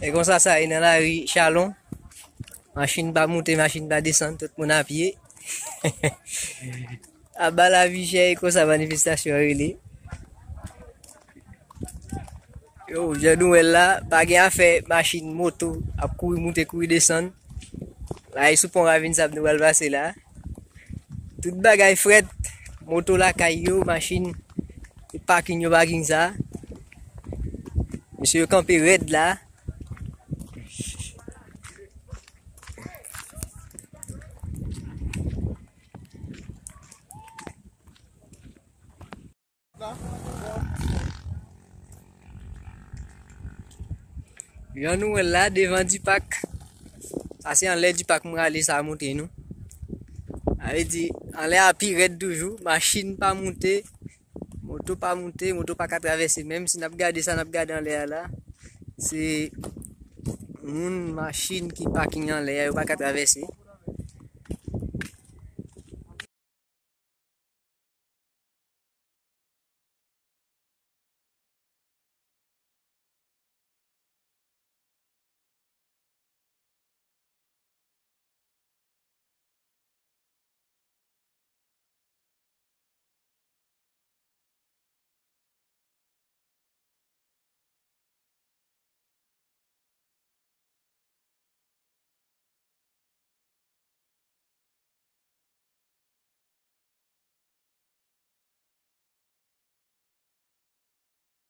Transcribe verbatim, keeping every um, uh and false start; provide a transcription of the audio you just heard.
E konsa sa ye nan lari Chalon. Machin pa moute, machin pa desann, tout moun a pye. Aba lavi chè, e konsa manifestasyon an rele. Yo, jan nou wè l la, pa gen afè machin, moto ap kouri moute, kouri desann. La e sou pon Ravin Sab nou pral pase la. Tout bagay frèt, moto lakay yo, machin, pakin yo, pakin sa. Mesye yo kanpe rèd la. Jan nou wè l la, devan Dipak. Sa se anlè Dipak m rale sa montre nou. Sa vle di, anlè a pi rèd toujou, machin pa moute, moto pa moute, moto pa ka travèse. Menm si n ap gade sa n ap gade anlè a la, se moun, machin ki pakin anlè a, yo pa ka travèse.